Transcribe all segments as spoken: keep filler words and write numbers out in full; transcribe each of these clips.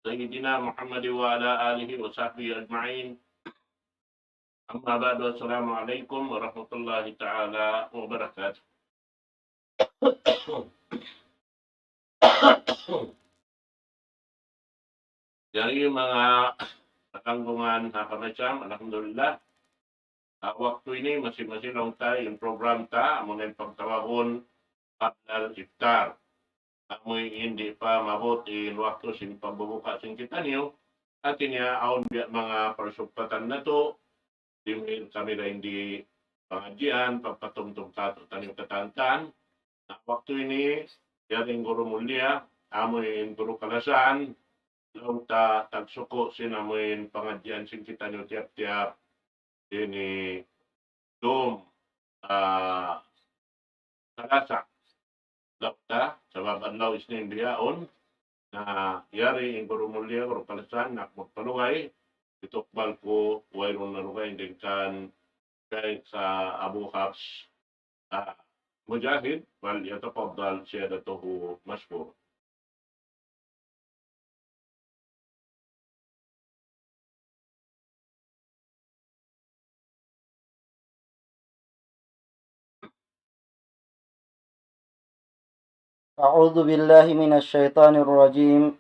سيدنا محمد وعلى آله وصحبه أجمعين. أما بعد، السلام عليكم ورحمة الله تعالى وبركاته. Jari manga katanggungan ha kami siyam, alhamdulillah. Ha waktu ini masi-masi laung ta in program ta, amu na in pagtawagun qabla al-iftar. Amu in di' pa maabut in waktu sin pagbubuka sin kitaniyu. Hati niya awn biya' manga parsugpatan natu', dimihil kami dayn di pangadjian, pagpatumtum katu' taniyu katantan. Na waktu ini, yari in guru mulia, amu in guru kalasahan, laung ta tagsuku' sin amu in pangadjian sin kitaniyu tiyap-tiyap ini dum, ah, Salasa. Laung ta, sabab adlaw Isnin bihaun, na yari in guru mulia, guru kalasahan, na aku magpalugay, itukbal ku, wayruun na lugay, dayn kan Shaykh Abu Hafs, ah, Mujahid, فليتفضل سيادته مشكورا. أعوذ بالله من الشيطان الرجيم.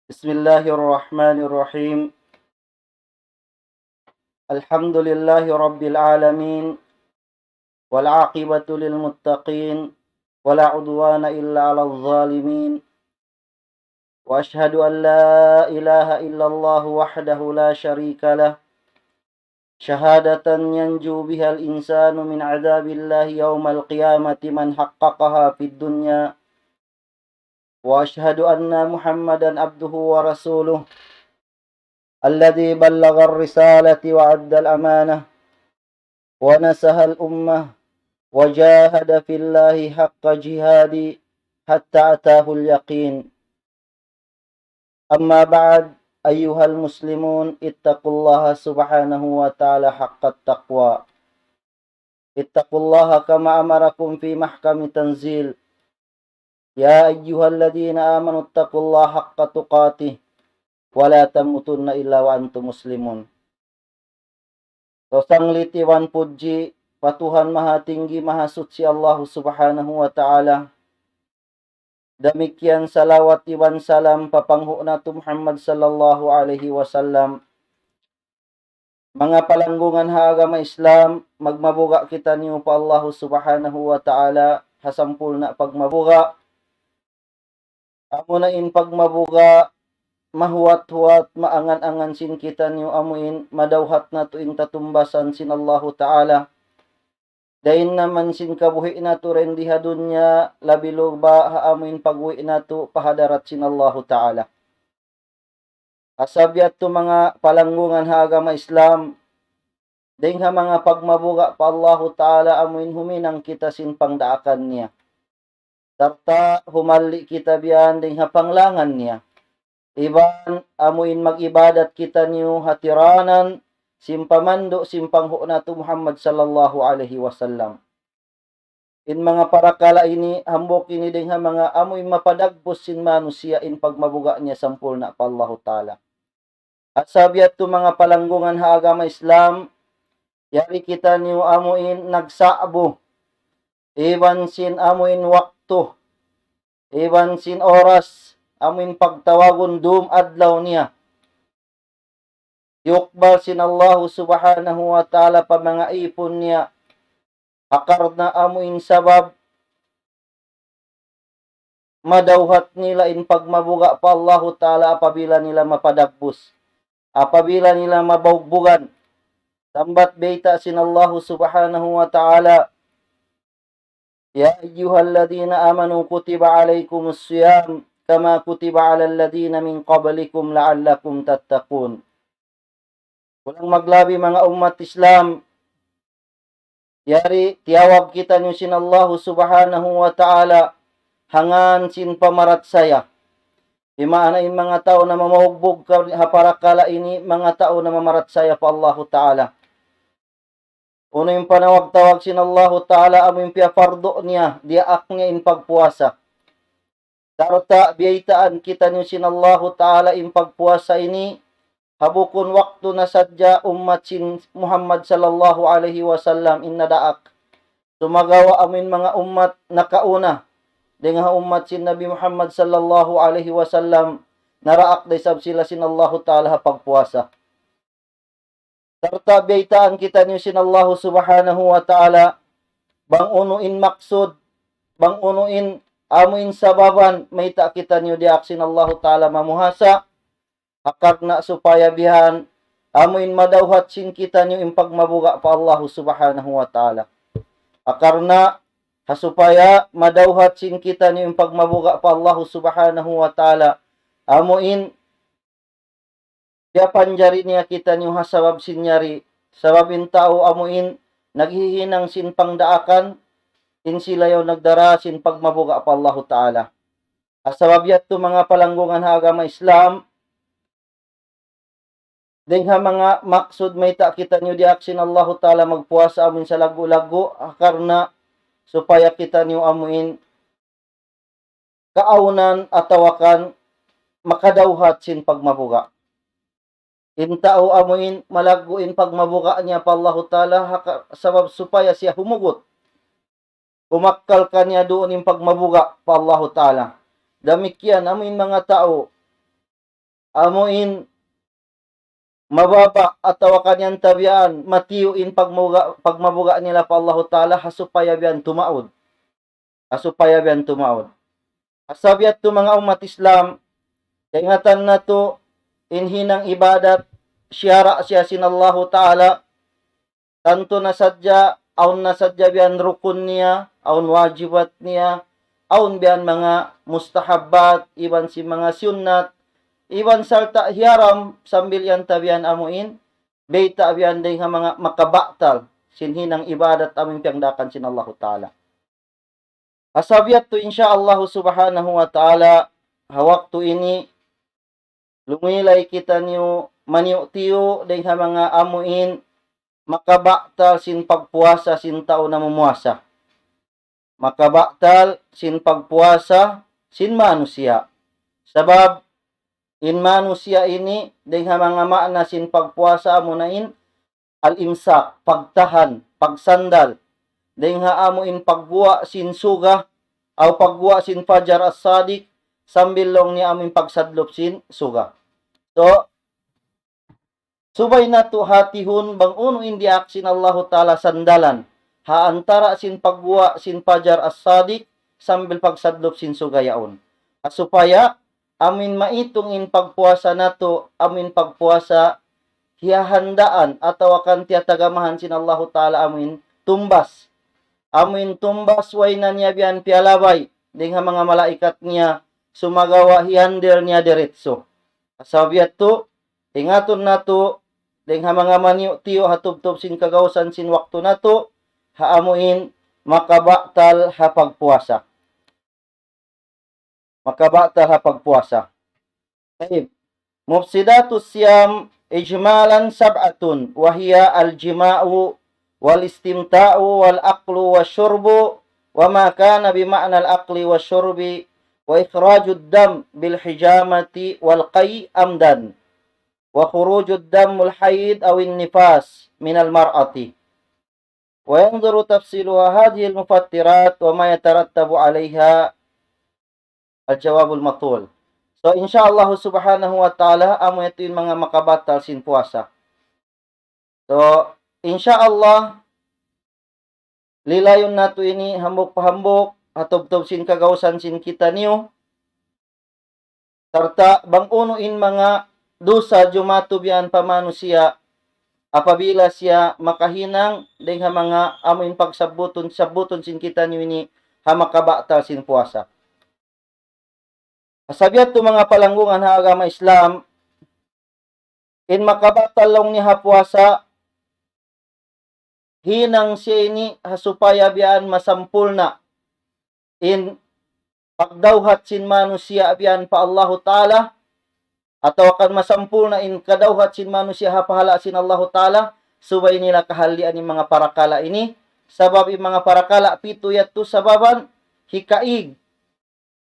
بسم الله الرحمن الرحيم. الحمد لله رب العالمين، والعاقبة للمتقين، ولا عدوان إلا على الظالمين، وأشهد أن لا إله إلا الله وحده لا شريك له، شهادة ينجو بها الإنسان من عذاب الله يوم القيامة من حققها في الدنيا، وأشهد أن محمدا عبده ورسوله الذي بلغ الرسالة وأدى الأمانة ونصح الأمة وجاهد في الله حق جهاده حتى أتاه اليقين. أما بعد، أيها المسلمون، اتقوا الله سبحانه وتعالى حق التقوى. اتقوا الله كما أمركم في محكم تنزيل. يا أيها الذين آمنوا اتقوا الله حق تقاته ولا تموتن إلا وأنتم مسلمون. Sanglit iban pudji pa Tuhan Mahatinggi, Mahasuchi Allahu Subhanahu wa Ta'ala. Damikkiyan salawat iban salam pa panghu' natu' Muhammad sallallahu alayhi wasallam. Manga palanggungan ha agama Islam, magmabuga' kitaniyu pa Allahu Subhanahu wa Ta'ala ha sampurna' pagmabuga'. Amuna in pagmabuga', mahuwat-huwat, maangan-angan sin kitaniyu, amu in madawhat natu' in tatumbasan sin Allahu Ta'ala. Dayn naman sin kabuhi' natu' dayn di ha dunya, labi luba' ha amu in pag-uwi' natu' pa hadarat sin Allahu Ta'ala. Asal biya' tu manga palanggungan ha agama Islam, dayn ha manga pagmabuga' pa Allahu Ta'ala amu in huminang kita sin pangdaakan niya. Sarta' humalli' kita biya' yan dayn ha panglangan niya. Iban amu in mag-ibadat kitaniyu ha tiranan sin pamandu' sin panghu' natu' Muhammad sallallahu alayhi wasallam. In manga parakala' ini, hambuuk ini dayn ha manga amu in mapadagbus sin manusiya' in pagmabuga' niya sampurna' pa Allahu Ta'ala. Asal biya' tu manga palanggungan ha agama Islam, yari kitaniyu amu in nagsa'bu, iban sin amu in waktu, iban sin oras, amu in pagtawagun dum adlaw niya. Iyukbal sin Allahu Subhanahu wa Ta'ala pa manga ipun niya, ha karna' amu in sabab madawhat nila in pagmabuga' pa Allahu Ta'ala apabila nila mapadagbus, apabila nila mabugbugan. Sambat bayta' sin Allahu Subhanahu wa Ta'ala, يا أيها الذين آمنوا كتب عليكم الصيام كما كتب على الذين من قبلكم لعلكم تتقون. Kulang maglabi manga ummat Islam, yari tiyawag kitaniyu sin Allahu Subhanahu wa Ta'ala ha ngan sin pamarachaya. Imaana in manga tau na mamugbug ka ha parakala' ini, manga tau na mamarachaya pa Allahu Ta'ala. Unu in panawag-tawag sin Allahu Ta'ala amu in piyapardu' niya, diyaak niya in pagpuasa. Sarta' biyaytaan kitaniyu sin Allahu Ta'ala in pagpuasa ini, ha bukun waktu na sadja ummat sin Muhammad sallallahu alayhi wasallam in nadaak. Sumagawa' amuin manga ummat nakauna, dayn ha ummat sin Nabi Muhammad sallallahu alayhi wasallam, naraak da isab sila sin Allahu Ta'ala ha pagpuasa. Sarta' biyaytaan kitaniyu sin Allahu Subhanahu wa Ta'ala, bang unu in maksud, bang unu in amuin sababan, mayta' kitaniyu diyaak sin Allahu Ta'ala mamuasa, ha karna' supaya bihan, amuin madawhat sin kitaniyu in pagmabuga' pa Allahu Subhanahu wa Ta'ala. Ha karna', ha supaya madawhat sin kitaniyu in pagmabuga' pa Allahu Subhanahu wa Ta'ala, amuin piyapanjari niya kitaniyu ha sabab sin yari, sabab in tau amuin naghihinang sin pangdaakan, in sila yaun nagdara sin pagmabuga' pa Allahu Ta'ala. Ha sabab yadtu manga palanggungan ha agama Islam, dayn ha manga maksud mayta' kitaniyu diyaak sin Allahu Ta'ala magpuasa amuin salaggu'-laggu', ha karna' supaya kitaniyu amuin kaawnan atawa kan makadawhat sin pagmabuga'. In tau amuin malaggu' in pagmabuga' niya pa Allahu Ta'ala, ha ka-, sabab supaya siya humugut. Umakkal kaniya duun in pagmabuga' pa Allahu Ta'ala. Damikkiyan amuin manga tau, amuin mababa' atawa kan yan tabian, matiyu' in pagmabuga', pagmabuga' nila pa Allahu Ta'ala, ha supaya biyan tumaud. Ha supaya biyan tumaud. Ha sabab yadtu manga ummat Islam, kaingatan natu', in hinang ibadat, siyara' siya sin Allahu Ta'ala, tantu na sadja, awn na sadja biyan rukun niya, awn wajibat niya, awn biyan manga mustahabbat, iban sin manga sunnat, iban sarta' hiyaram sambil yan tabian amuin, bayta' biyan dayn ha manga makabatal sin hinang ibadat amuin piyangdaakan sin Allahu Ta'ala. Ha sabab yadtu, insya Allahu Subhanahu wa Ta'ala, ha waktu ini, lumilay kitaniyu maniyu-tiyu dayn ha manga amuin makabatal sin pagpuasa sin tau namumuasa. Makabatal sin pagpuasa sin manusiya'. Sabab in manusiya' ini, dayn ha manga maana sin pagpuasa amuna in al-imsak, pagtahan, pagsandal. Dayn ha amuin pagguwa' sin suga, aw pagguwa' sin fajar as-sadiq, sambil laung niya amuin pagsadlup sin suga. So, subay natu' hatihun bang unu in diyaak sin Allahu Ta'ala sandalan ha antara' sin pagguwa' sin fajar as-sadiq sambil pagsadlup sin suga yaun. Ha supaya amuin maitung in pagpuasa natu', amuin pagpuasa hiyahandaan atawa kan tiyatagamahan sin Allahu Ta'ala amuin tumbas. Amuin tumbas way na niya biyan piyalabay dayn ha manga malaikat niya, sumagawa' hihandle niya diretso. Ha sabab yadtu, ingatun natu', dayn ha manga maniyu'-tiyu' ha tubtub sin kagausan sin waktu natu', ha amuin makabatal ha pagpuasa. Makabatal ha pagpuasa. Tayyib. مفسدات الصيام إجمالا سبعة، وهي الجماع والاستمتاع والأكل والشرب وما كان بمعنى الأكل والشرب وإخراج الدم بالحجامة والقيء عمدا وخروج الدم الحيض أو النفاس من المرأة. وينظر تفصيلها هذه المفطرات وما يترتب عليها الجواب المطلوب. So, insya Allah subhanahu wa ta'ala, amu yadtu in manga makabatal sin puasa. So, insya Allah, lilayun natu' ini hambuuk pa hambuuk, ha tubtub sin kagausan sin kitaniyu. Sarta' bang unu in manga dusa jumatu biyan pa manusiya', apabila siya makahinang dayn ha manga amu in pagsabbutun, sabbutun sin kitaniyu ini ha makabatal sin puasa. Sabab yadtu manga palanggungan ha agama Islam, in makabatal laung niya ha puasa, hinang siya ini ha supaya biyan masampurna' in pagdawhat sin manusiya' biyan pa Allahu Ta'ala, atawa kan masampurna' in kadawhat sin manusiya' ha pahala' sin Allahu Ta'ala, subay nila kahallian in manga parakala' ini, sabab in manga parakala' pitu yadtu sababan hikaig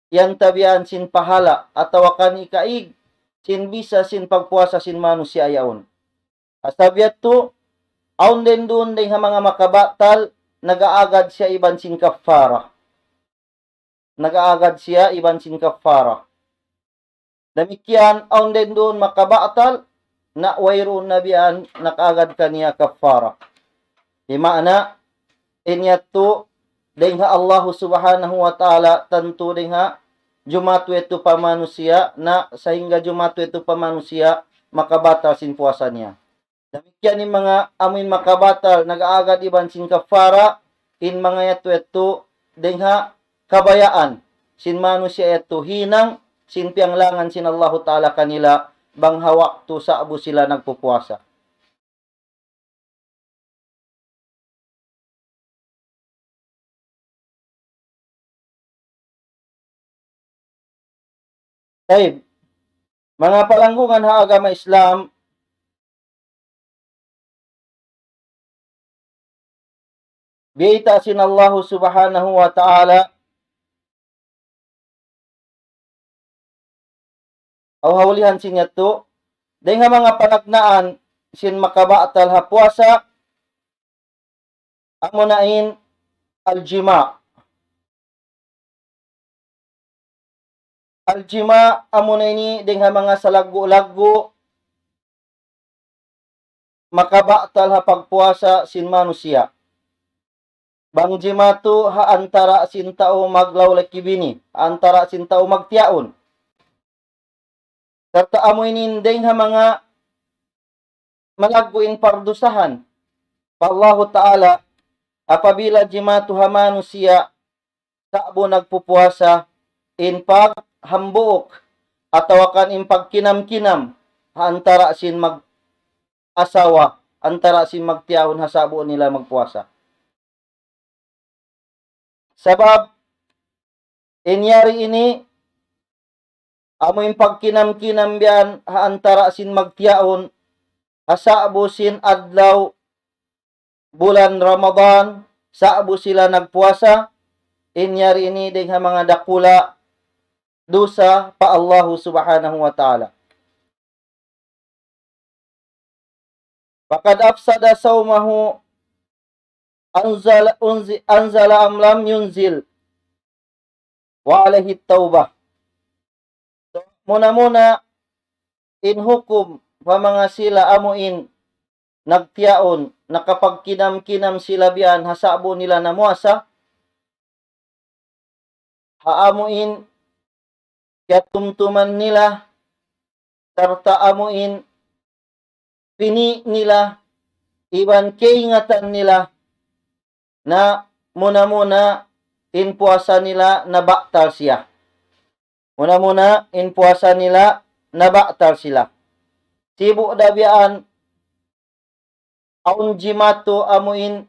yan tabian sin pahala, atawa kan ikaig, sin bisa sin pagpuasa sin manusiya' yaun. Sabab yadtu, awn dayn duun dayn ha manga makabatal, nag-aagad siya iban sin kaffara. Nag-aagad siya iban sin kaffara. Damikkiyan, awn dayn duun makabatal, na wayruun na biyan nakaagad kaniya kaffara. Di' maana, in yadtu, dayn ha Allahu Subhanahu wa Ta'ala, tantu dayn ha jumatu yadtu pa manusiya', na sahingga jumatu yadtu pa manusiya', makabatal sin puasa niya. Damikkiyan in manga amuin makabatal, nag-aagad iban sin kaffara, in manga yadtu-yadtu, dayn ha kabayaan sin manusiya' yadtu hinang sin piyanglangan sin Allahu Ta'ala kanila, bang ha waktu sa'bu sila nagpupuasa. Tayyib. Manga palanggungan ha agama Islam, biyayta' sin Allahu Subhanahu wa Ta'ala, aw ha ulihan sin yadtu, dayn ha manga panagnaan sin makabatal ha puasa, amuna in al-jima'. Al-jima' amuna ini dayn ha manga salaggu'-laggu' makabatal ha pagpuasa sin manusiya'. Bang jimatu ha antara' sin tau maglawlaki-bini, ha antara' sin tau magtiyaun. Sarta' amu ini dayn ha manga malaggu' in pardusahan pa Allahu Ta'ala, apabila jimatu ha manusiya' sa'bu nagpupuasa, in paghambuuk, atawa kan in pagkinam-kinam, ha antara' sin mag-asawa, antara' sin magtiyaun ha sa'bu nila magpuasa. Sabab, in yari ini, amu in pagkinam-kinam biyan ha antara' sin magtiyaun, ha sa'bu sin adlaw bulan Ramadan, sa'bu sila nagpuasa, in yari ini dayn ha manga dakula' dusa pa Allahu Subhanahu wa Ta'ala. فقد أفسد صومه أنزل، أنزل، أنزل أم لم ينزل وعليه التوبة. So, muna-muna, in hukum pa manga sila amu in nagtiyaun, nakapagkinam-kinam sila biyan ha sa'bu nila namuasa, ha amu in kiyatumtuman nila, sarta' amu in pini' nila, iban kaingatan nila, na muna-muna in puasa nila nabatal siya. Muna-muna in puasa nila nabatal sila. Sibu' da biyaan awn jimatu amu in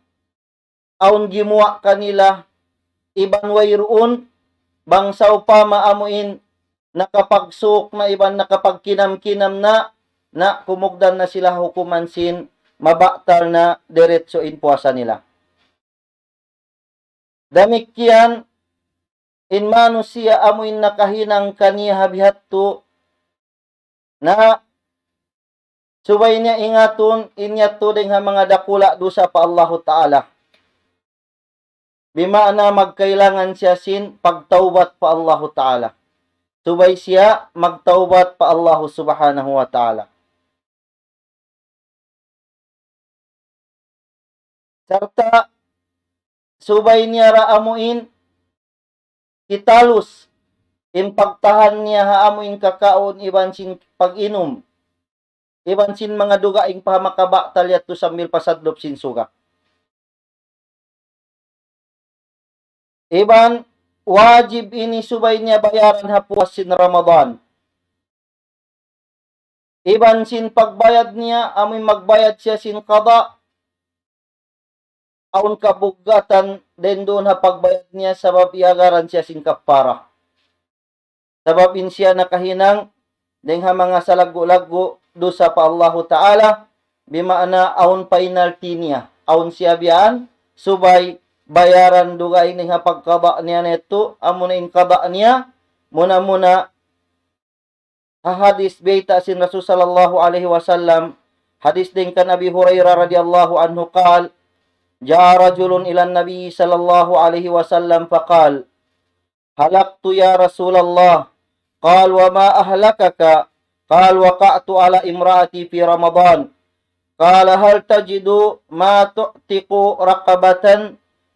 awn gimuwa' kanila, iban wayruun, bang sawpama amu in nakapagsuk na iban nakapagkinam-kinam na, na kumugdan na sila hukuman sin mabatal na diretso in puasa nila. Damikkiyan in manusiya' amu in nakahinang kaniya ha bihadtu, na subay niya ingatun, in yadtu dayn ha manga dakula' dusa pa Allahu Ta'ala. Bimaana magkailangan siya sin pagtawbat pa Allahu Ta'ala. Subay siya magtawbat pa Allahu Subhanahu wa Ta'ala. Sarta' subay niya ra amu in kitalus in pagtahan niya ha amu in kakaun iban sin pag-inum, iban sin manga dugaing pa makabatal yadtu sambil pa sadlup sin suga. Iban wajib ini subay niya bayaran ha puas sin Ramadan. Iban sin pagbayad niya, amu in magbayad siya sin qada, awn kabugatan dayn duun ha pagbayad niya sabab iyagaran siya sin kaffara. Sabab in siya nakahinang dayn ha manga salaggu'-laggu' dusa pa Allahu Ta'ala, bimaana awn penalty niya. Awn siya biyaan, subay bayaran dugaing dayn ha pagqada niya na yadtu, amuna in qada niya, muna-muna ha hadith bayta' sin Rasul sallallahu alayhi wasallam, hadith dayn kan Abi Hurairah radiyallahu anhu قال: جاء رجل إلى النبي صلى الله عليه وسلم فقال: هلكت يا رسول الله. قال: وما أهلكك؟ قال: وقعت على امرأتي في رمضان. قال: هل تجد ما تعتق رقبة؟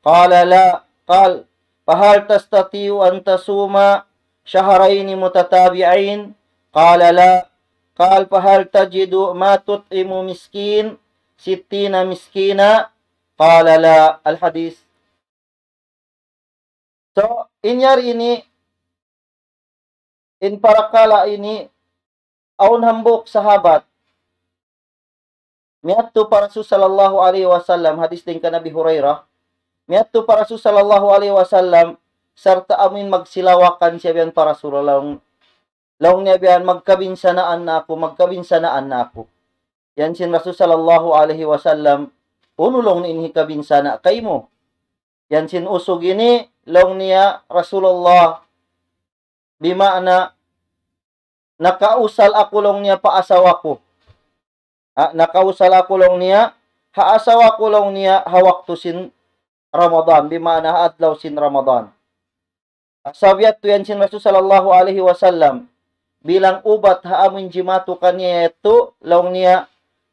قال: لا. قال: فهل تستطيع أن تصوم شهرين متتابعين؟ قال: لا. قال: فهل تجد ما تطعم مسكين ستين مسكينا؟ قال: لا. الحديث. So, in yari ini, in parakala' ini, awn hambuuk sahabat miyadtu pa Rasul sallallahu alayhi wasallam, hadith dayn kan Abi Hurairah, miyadtu pa Rasul sallallahu alayhi wasallam, sarta' amuin magsilawakan siya biyan pa Rasulullah, laung, laung niya biyan, "Magkabinsanaan na aku, magkabinsanaan na aku." Yan sin Rasul sallallahu alayhi wasallam, "Unu laung niya in hikabinsana' kaymu?" Yan sin usug ini, laung niya, "Rasulullah, bima'na nakausal aku laung niya pa asawa ku. Ha, nakausal aku laung niya, ha asawa ku laung niya, ha waktu sin Ramadan, bima'na ha adlaw sin Ramadan." Sabab yadtu yan sin Rasul sallallahu alayhi wasallam, bilang ubat ha amuin jimatu kaniya yadtu, laung niya,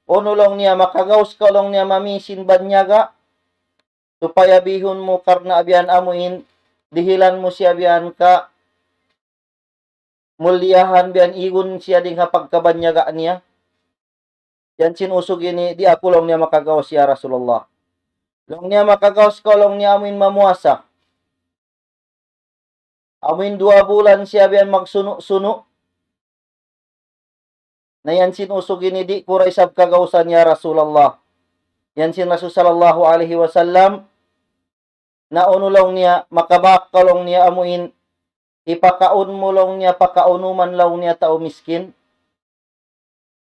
"Unu laung niya, makagaus kaw laung niya mami sin banyaga, supaya bihun mu karna' biyan amuin, dihilan mu siya biyan ka muliyahan biyan igun siya dayn ha pagkabanyaga niya." Yan sin usug ini, "Di' aku laung niya makagaus ya Rasulullah." Laung niya, "Makagaus kaw laung niya amuin mamuasa. Amuin duwa bulan siya biyan magsunu'-sunu'." Na yan sin usug ini, "Di' ku da isab kagausan ya Rasulullah." Yan sin Rasul sallallahu alayhi wasallam, "Na unu laung niya, makabak kaw laung niya amuin, hipakaun mu laung niya, pakaunuman laung niya tau miskin?"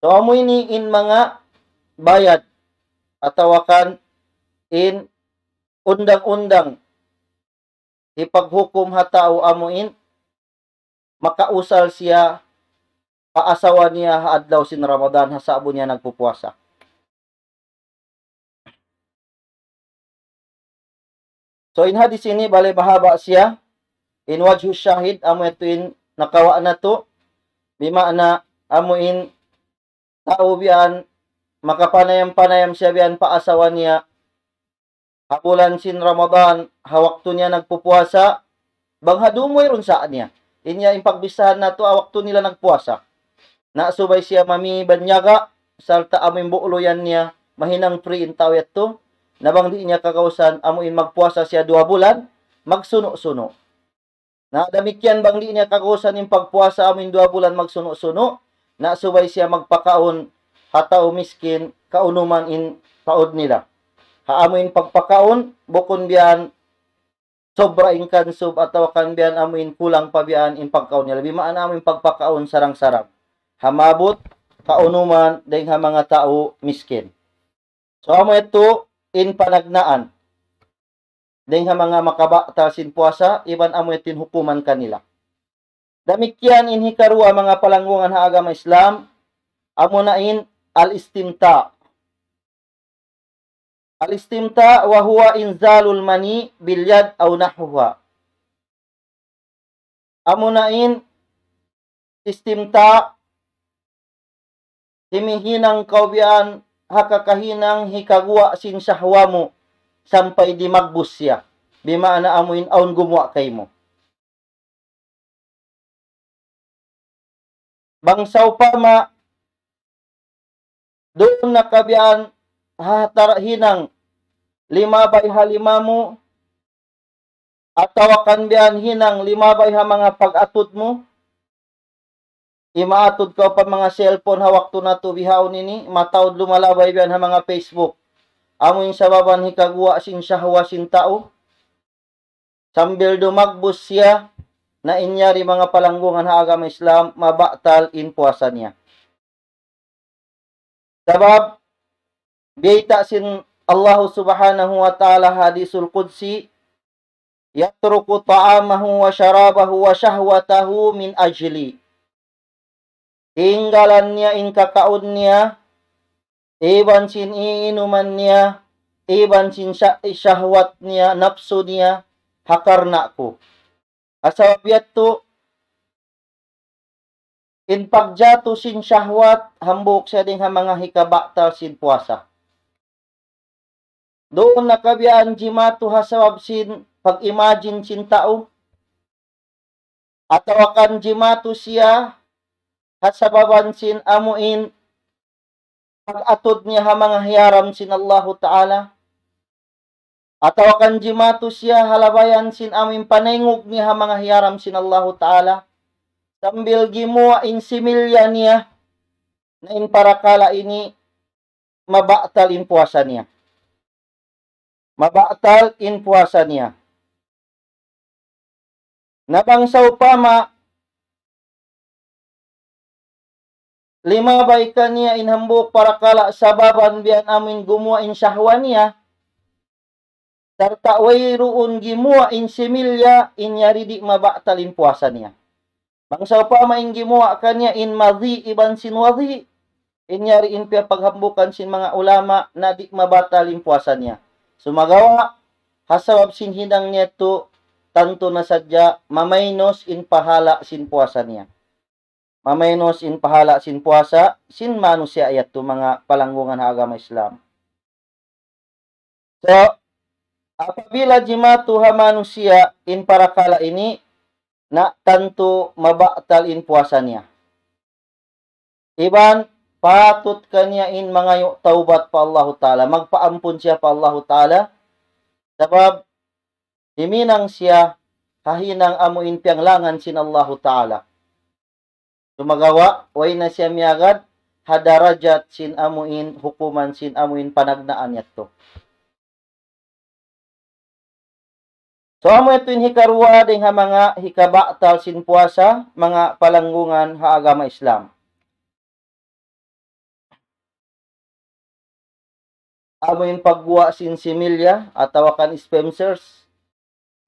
So, amu ini in manga bayad, atawa kan in undang-undang hipaghukum ha tau amuin makausal siya pa asawa niya ha adlaw sin Ramadan, ha sa'bu niya nagpupuasa. So, in hadith ini, bali mahaba' siya. In wajhu shahid, amu yadtu in nakawa' natu'. Bima'na, amu in tau biyan, makapanayam-panayam siya biyan pa asawa niya ha bulan sin Ramadan, ha waktu niya nagpupuasa, bang ha dum wayruun sa' niya. In yan in pagbissahan natu', ha waktu nila nagpuasa. Na subay siya mami banyaga, sarta' amu in bu'luyan niya, mahinang free in tau yadtu, na bang di' niya kagausan, amu in magpuasa siya duwa bulan, magsunu'-sunu'. Na damikkiyan bang di' niya kagausan in pagpuasa amu in duwa bulan magsunu'-sunu', na subay siya magpakaun ha tau miskin, kaunuman in paud nila. Ha amu in pagpakaun, bukun biyan sobra in kansub atawa kan biyan amu in kulang pa biyan in pagkaun nila. Bima'na amu in pagpakaun sarang-sarang. Ha maabut, kaunuman, dayn ha manga tau miskin. So, amu yadtu in panagnaan dayn ha manga makabatal sin puasa, iban amu yadtu in hukuman kanila. Damikkiyan in hikaruwa, manga palanggungan ha agama Islam, amuna in al-istimta'. Al-istimta' wa huwa inzalul mani bil yad aw nahwiha. Amuna in istimta', himihinang kaw biyan ha kakahinang hikaguwa' sin sahwa mu sampay dimagbus siya. Bima'na amu in awn gumuwa' kaymu. Bang sawpama duun na ka biyan ha tara hinang limabay ha lima mu, atawa kan biyan hinang limabay ha manga pag-atud mu, imaatud kaw pa manga cellphone ha waktu natu' bihaun ini, mataud lumalabay biyan ha manga Facebook. Amu in sababan hikaguwa' sin sahwa sin tau. Sambil dumagbus siya, na in yari manga palanggungan ha agama Islam, mabatal in puasa niya. Sabab, biyayta' sin Allah Subhanahu wa Ta'ala hadisul Qudsi, يترك طعامه وشرابه وشهوته من أجلي. Tinggalan niya in kakaun niya, iban sin iinuman niya, iban sin sya-, shahwat niya, napsu niya, ha karna' ku. Ha sabab yadtu, in pagjatu sin shahwat, hambuuk siya dayn ha manga hikabatal sin puasa. Duun na kabiyaan jimatu ha sabab sin pag-imagine sin tau, atawa kan jimatu siya ha sababan sin amuin pag-atud niya ha manga hiyaram sin Allahu Ta'ala, atawa kan jimatu siya ha labayan sin amuin panaingug niya ha manga hiyaram sin Allahu Ta'ala, sambil gimuwa' in similya niya, na in parakala' ini mabatal in puasa niya. Mabatal in puasa niya. Na bang sawpama limabay kaniya in hambuuk parakala' sababan biya' amuin gumuwa' in shahwa niya, sarta' wayruun gimuwa' in similya, in yari di' mabatal in puasa niya. Bang sawpama in gimuwa' kaniya in madhi iban sin wadhi, in yari in piyaghambuukan sin manga ulama na di' mabatal in puasa niya. Sumagawa', ha sabab sin hinang niya yadtu, tantu na sadja mamaynus in pahala' sin puasa niya. Mamaynus in pahala' sin puasa sin manusiya' yadtu, manga palanggungan ha agama Islam. So, apabila jimatu ha manusiya' in parakala' ini, na tantu mabatal in puasa niya. Iban patut kaniya in mangayu' tawbat pa Allahu Ta'ala, magpaampun siya pa Allahu Ta'ala, sabab himinang siya ha hinang amuin piyanglangan sin Allahu Ta'ala. Sumagawa', way na siya miyagad ha darajat sin amuin hukuman sin amuin panagnaan yadtu. So, amu yadtu in hikaruwa dayn ha manga hikabatal sin puasa, manga palanggungan ha agama Islam. Amuin pagguwa' sin similya atawa kan sperm cells,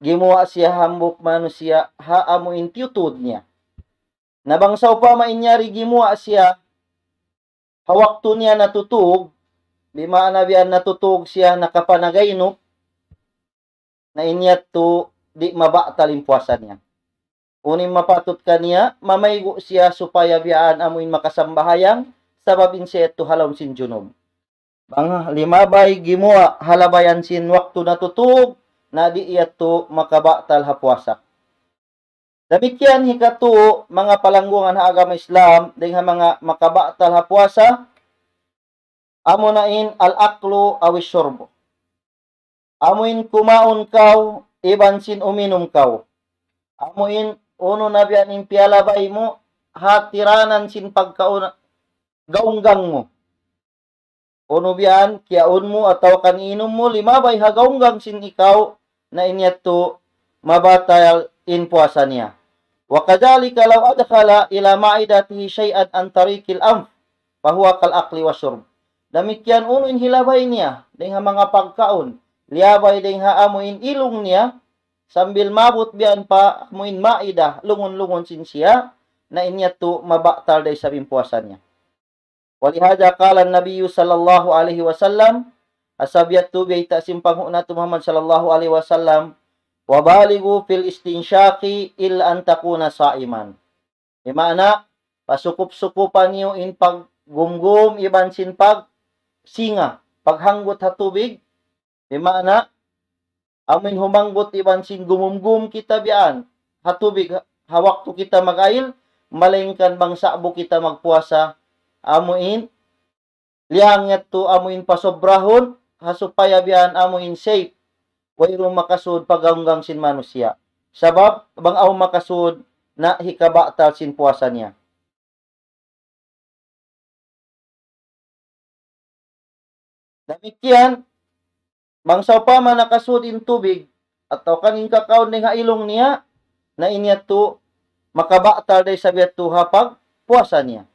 gimuwa' siya hambuuk manusiya' ha amuin tiyutud niya. Na bang sawpama in yari gimuwa' siya ha waktu niya natutug, di' maana biya' natutug siya nakapanagaynup, na in yadtu di' mabatal in puasa niya. Unu in mapatut kaniya, mamaygu' siya supaya biyaan amuin makasambahayang, sabab in siya yadtu ha lawm sin junub. Bang limabay gimuwa' ha labayan sin waktu natutug, na di' yadtu makabatal ha puasa. Damikkiyan hikatu, manga palanggungan ha agama Islam, dayn ha manga makabatal ha puasa, amuna in al-aklu aw shurbu. Amuin kumaun kaw, iban sin uminum kaw. Amuin unu na biya' in piyalabay mu, ha tiranan sin pagkaun, gaunggang mu. Unu biya' yan, kiyaun mu atawa kan inum mu, limabay ha gaunggang sin ikaw, na in yadtu mabatal in puasa niya. وكذلك لو أدخل إلى معدته شيئا عن طريق الأنف فهو كالأكل والشرب. Damikkiyan unu in hilabay niya, dayn ha manga pagkaun, liyabay dayn ha amuin ilung niya, sambil maabut biya' yan pa amuin maida, lungun-lungun sin siya, na in yadtu mabatal da isab in puasa niya. ولهذا قال النبي صلى الله عليه وسلم, ha sabab yadtu biyayta' sin panghu' natu' Muhammad sallallahu alayhi wasallam, وبالغوا في الاستنشاق إلا أن تكونوا صائمين. Di' maana, pasukup-sukupan niyu in paggumgum iban sin pagsinga, paghanggut ha tubig, di' maana, amuin humanggut iban sin gumumgum kita biya' yan ha tubig ha, ha waktu kita mag-ayil, malaingkan bang sa'bu kita magpuasa, amuin liyang yadtu amuin pasobrahun, ha supaya biya' yan amuin safe, wayruun makasud pa gaunggang sin manusiya'. Sabab, bang awn makasud, na hikabatal sin puasa niya. Damikkiyan, bang sawpama nakasud in tubig, atawa kan in kakaun dayn ha ilung niya, na in yadtu makabatal da isab yadtu ha pagpuasa niya.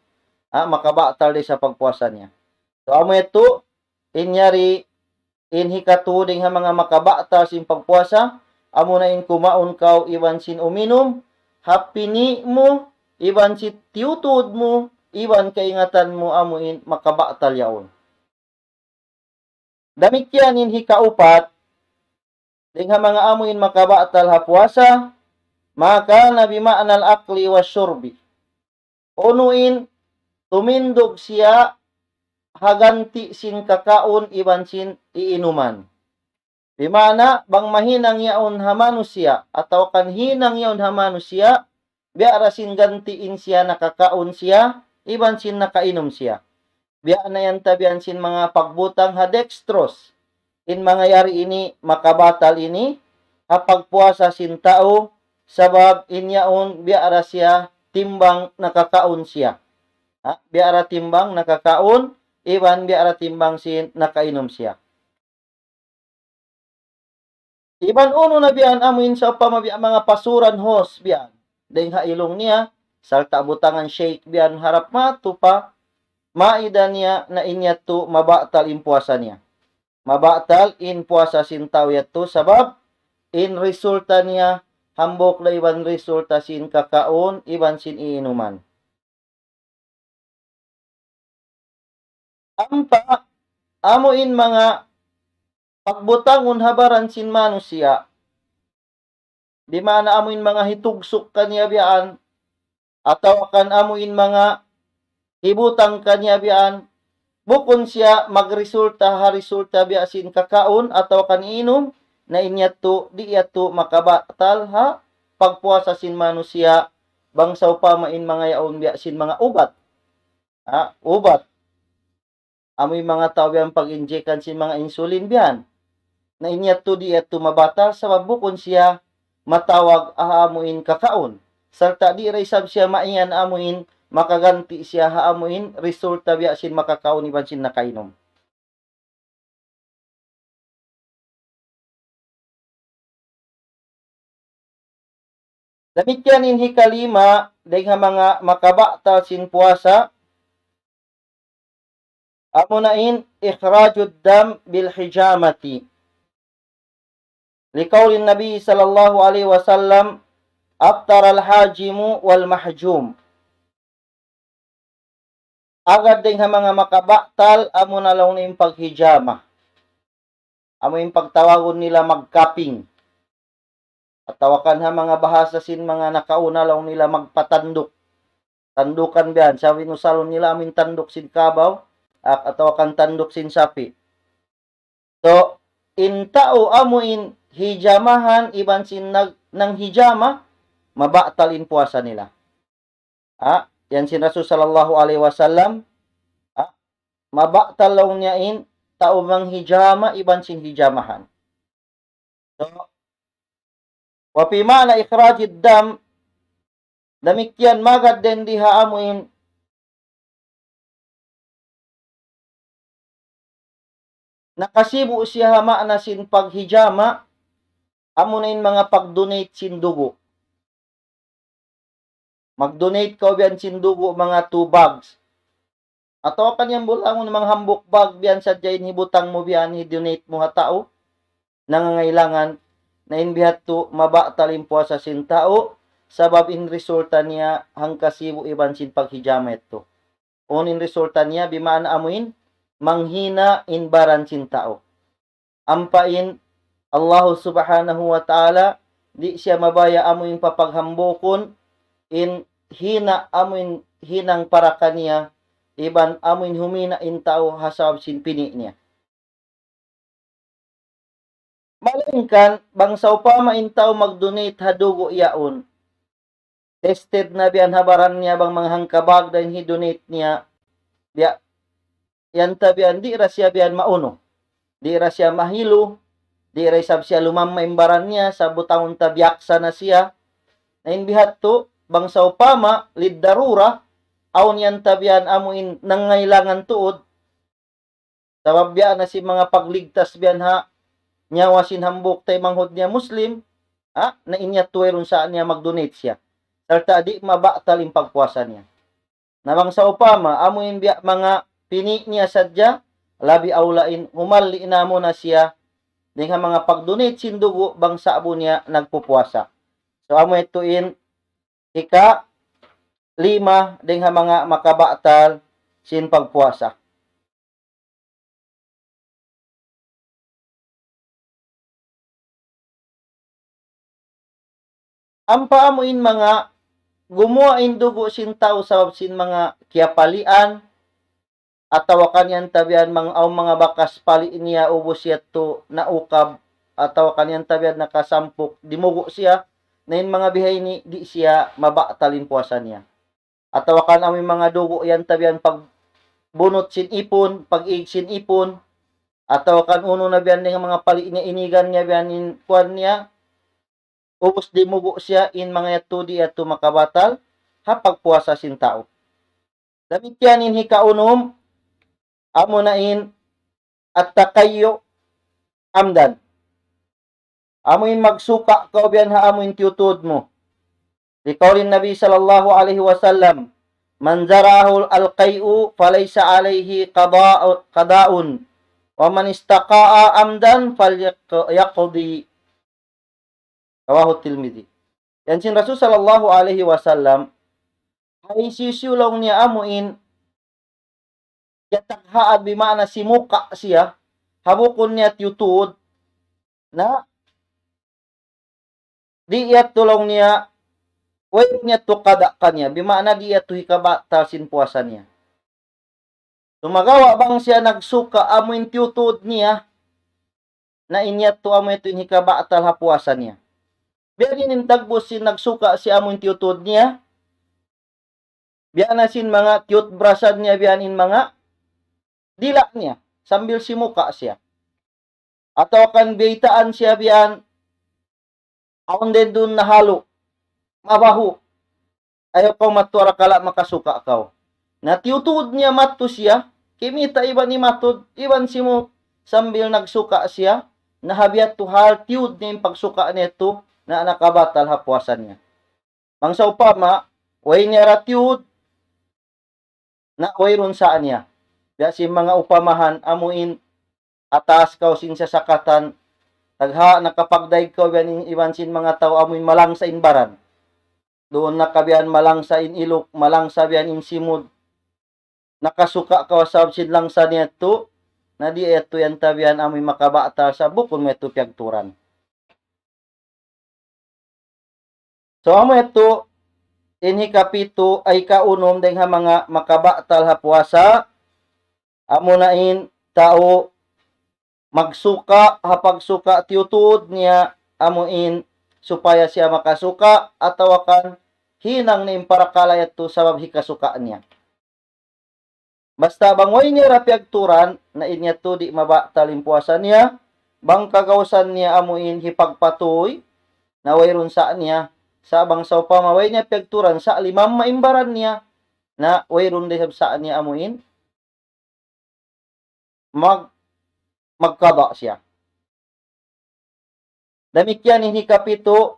Ha, makabatal da isab pagpuasa niya. So, amu yadtu, in yari, in hikatu dayn ha manga makabatal sin pagpuasa, amuna in kumaun kaw iban sin uminum, ha pini' mu, iban sin tiyutud mu, iban kaingatan mu amu in makabatal yaun. Damikkiyan in hikaupat, dayn ha manga amu in makabatal ha puasa, ma kana bi ma'nal akli wa shurbi. Unu in tumindug siya ha ganti' sin kakaun iban sin iinuman. Di' maana bang mahinang yaun ha manusiya', atawa kan hinang yaun ha manusiya', biya' da sin ganti' in siya nakakaun siya, iban sin nakainum siya. Biya' na yan tabian sin manga pagbutang ha dextrose. In manga yari ini, makabatal ini, ha pagpuasa sin tau, sabab in yaun biya' da siya timbang nakakaun siya. Ha? Biya' da timbang nakakaun, iban biya' da timbang sin nakainum siya. Iban unu na biya' amu in sawpama biya' manga pasuran hose biya'. Dayn ha ilung niya, sarta' butangan shake biya' harap matu pa, maida niya na in yadtu mabatal in puasa niya. Mabatal in puasa sin tau yadtu sabab in resulta niya hambuuk da iban resulta sin kakaun iban sin iinuman. Ampa, amu in manga pagbutangun ha baran sin manusiya'. Di' maana amu in manga hitugsuk kaniya biyaan, atawa kan amu in manga hibutang kaniya biyaan, bukun siya magresulta ha resulta biya' sin kakaun atawa kan inum, na in yadtu, di' yadtu makabatal ha pagpuasa sin manusiya', bang sawpama in manga yaun biya' sin manga ubat. Ha, ubat. Amu in manga tau yan pag-injekan sin manga insulin biyan. Na in yadtu di' yadtu mabatal sabab bukun siya matawag ha amu in kakaun. Sarta' di' da isab siya maiyan amu in makaganti' siya ha amu in resulta biya' sin makakaun iban sin nakainum. Damikkiyan in hikalima, dayn ha manga makabatal sin puasa, amuna in إخراج الدم بالحجامة. لقول النبي صلى الله عليه وسلم: أفطر الحاجم والمحجوم. Agad dayn ha manga makabatal, amuna laung in paghijama. Amu in pagtawagun nila magkaping. Atawa kan ha manga bahasa sin manga nakauna laung nila magpatanduk. Tandukan biyan, sa' in usalun nila amu in tanduk sin kabaw, a-, atawa kan tanduk sin sapi'. So, in tau amu in hijamahan iban sin nag-, nanghijama, mabatal in puasa nila. Ha? Yan sin Rasul sallallahu alayhi wasallam, ha? Mabatal laung niya in tau manghijama iban sin hijamahan. So, وفي معنى إخراج الدم, damikkiyan magad dayn di ha amu in nakasibu' siya ha maana sin paghijama, amuna in manga pag-donate sin dugu'. Mag-donate kaw biyan sin dugu', manga two bags. Atawa kan yan bulangun manga hambuuk bag biyan sadja in hibutang mu biyan, hi-donate mu ha tau nangangailangan, na in biya' hādtu mabatal in puasa sin tau, sabab in resulta niya hangkasibu' iban sin paghijama yadtu. Unu in resulta niya, bimaana amu in manghina' in baran sin tau. Ampa in Allahu Subhanahu wa Ta'ala, di' siya mabaya' amu in papaghambukun, in hina' amu in hinang para kaniya, iban amu in humina' in tau ha sabab sin pini' niya. Malaingkan, bang sawpama in tau mag-donate ha dugu' yaun, tested na biyan ha baran niya bang manga hangka bag da in hi-donate niya, biya', yan ta biyan, di' da siya biyan maunu. Di' da siya mahilu, di' da isab siya lumamma in baran niya, sa' butangun ta biyaksa na siya. Na in biya' hādtu, bang sawpama, lid-darura, awn yan ta biyan amu in nangailangan tuud, sabab biya' na sin manga pagligtas biyan ha nyawa sin hambuuk taymanghud niya Muslim, ha? Na in yadtu wayruun sa niya mag-donate siya. Sarta' di' mabatal in pagpuasa niya. Na bang sawpama, amu in biya' manga pini' niya sadja, labi awla in humalli' na muna siya, dayn ha manga pag-donate sin dugu' bang sa'bu niya nagpupuasa. So, amu yadtu in hika lima dayn ha manga makabatal sin pagpuasa. Ampa amu in manga gumuwa' in dugu' sin tau sabab sin manga kiyapalian, atawa kan yan tabian mang awn manga bakas pali' niya ubus yadtu naukab, atawa kan yan tabian nakasampuk, dimugu' siya, na in manga bihaini di' siya mabatal in puasa niya. Atawa kan amu in manga dugu' yan tabian pagbunut sin ipun, pag-ig sin ipun, atawa kan unu na biyan dayn ha manga pali' niya inigan niya biyan in kuwan niya, ubus dimugu' siya, in manga yadtu di' yadtu makabatal ha pagpuasa sin tau. Damikkiyan in hikaunum, amuna in at-takayyu amdan. Amu in magsuka' kaw biyan ha amu in tiyutuud mu. لقول النبي صلى الله عليه وسلم: من زرعه القيء فليس عليه قضاء، قضاء، ومن استقاء عمدا فليقض. رواه الترمذي. Yan sin Rasul sallallahu alayhi wasallam, hisiyu-siyu laung niya amu in kiyataghaan, bima'na simuka' siya, ha bukun niya tiyutuud, na di' yadtu laung niya, wayruun yadtu qada kaniya, bima'na di' yadtu hikabatal sin puasa niya. Sumagawa' bang siya nagsuka' amu in tiyutuud niya, na in yadtu amu yadtu in hikabatal ha puasa niya. Biya' diin in tagbus sin nagsuka' siya amu in tiyutuud niya, biya' na sin manga tiyutbrasan niya biya' in manga dila' niya, sambil simuka' siya. Atawa kan biyaytaan siya biya' awn dayn duun nahalu', mabahu'. Ayaw kaw madtu arakala' makasuka' kaw. Na tiyutuud niya madtu siya, kimita' iban imatud, iban simuk, sambil nagsuka' siya, na ha biya' yadtu hal tiyuud niya in pagsuka' niya yadtu, na nakabatal ha puasa niya. Bang sawpama, way niya ra tiyuud, na wayruun sa niya. Biya' sin manga upamahan, amu in ataas kaw sin sasakatan, tagha' nakapagdaig kaw biya' in iban sin manga tau amu in malangsa in baran. Duun na ka biya' malangsa in iluk, malangsa biya' in simud. Nakasuka' kaw sabab sin langsa niya yadtu, na di' yadtu yan tabian amu in makabatal sa bukun mu yadtu piyagturan. So, amu yadtu, in hikapitu ay kaunum dayn ha manga makabatal ha puasa, amu na in tau magsuka' ha pagsuka' tiyutuud niya, amu in supaya siya makasuka', atawa kan hinang na in parakala' yadtu sabab hikasuka' niya. Basta bang way niya ra piyagturan, na in yadtu di' mabatal in puasa niya, bang kagausan niya amu in hipagpatuy, na wayruun sa niya, sa' bang sawpama way niya piyagturan, sa' limamma in baran niya, na wayruun da isab sa niya amu in mag-, magkada siya. Damikkiyan in hikapitu,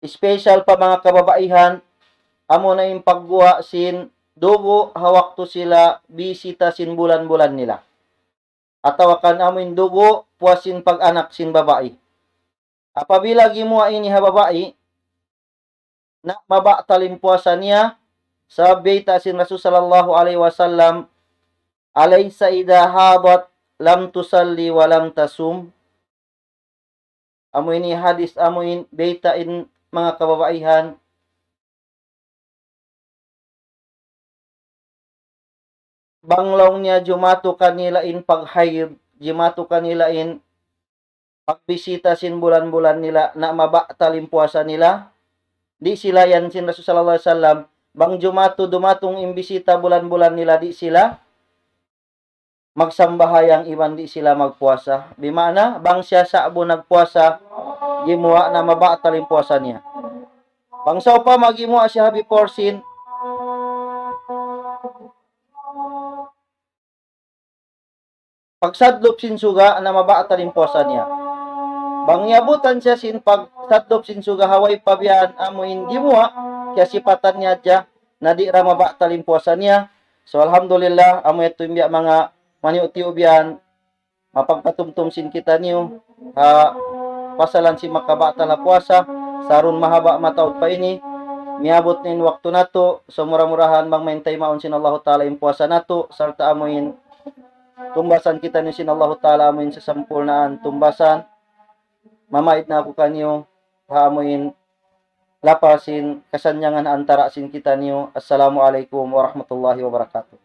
special pa manga kababaihan, amu na in pagguwa' sin dugu' ha waktu sila bisita sin bulan-bulan nila. Atawa kan amu in dugu' puas sin pag-anak sin babai. Apabila gimuwa' ini ha babai, na mabatal in puasa niya, sabab bayta' sin Rasul sallallahu alayhi wasallam, "أليس إذا حاضت لم تصل ولم تصم." Amu ini hadis, amu in bayta' in manga kababaihan, bang laung niya jumatu kanila in pag-hayd, jumatu kanila in pagbisita sin bulan-bulan nila, na mabatal in puasa nila. Di' sila yan sin Rasul sallallahu alayhi wasallam, bang jumatu, dumatung in bisita bulan-bulan nila, di' sila magsambahayang iban di' sila magpuasa. Bima'na, bang siya sa'bu nagpuasa, gimuwa' na mabatal in puasa niya. Bang sawpama gimuwa' siya ha before sin pagsadlup sin suga na mabatal in puasa niya. Bang iyabutan siya sin pagsadlup sin suga ha way pa biya' amu in gimuwa', kiyasipatan niya hadja, na di' ra mabatal in puasa niya. So, alhamdulillah, amu yadtu in biya' manga maniyu'-tiyu' biya' mapagpatumtum sin kitaniyu ha pasalan sin makabatal ha puasa, sarun mahaba' mataud pa ini, miyabut na in waktu natu', so mura-murahan bang main taymaun sin Allahu Ta'ala in puasa natu', sarta' amuin tumbasan kitaniyu sin Allahu Ta'ala amuin sasampurnaan tumbasan, mamaid na aku kaniyu, ha amuin lapal sin kasannyangan antara sin kitaniyu. Assalamu alaykum warahmatullahi wabarakatuh.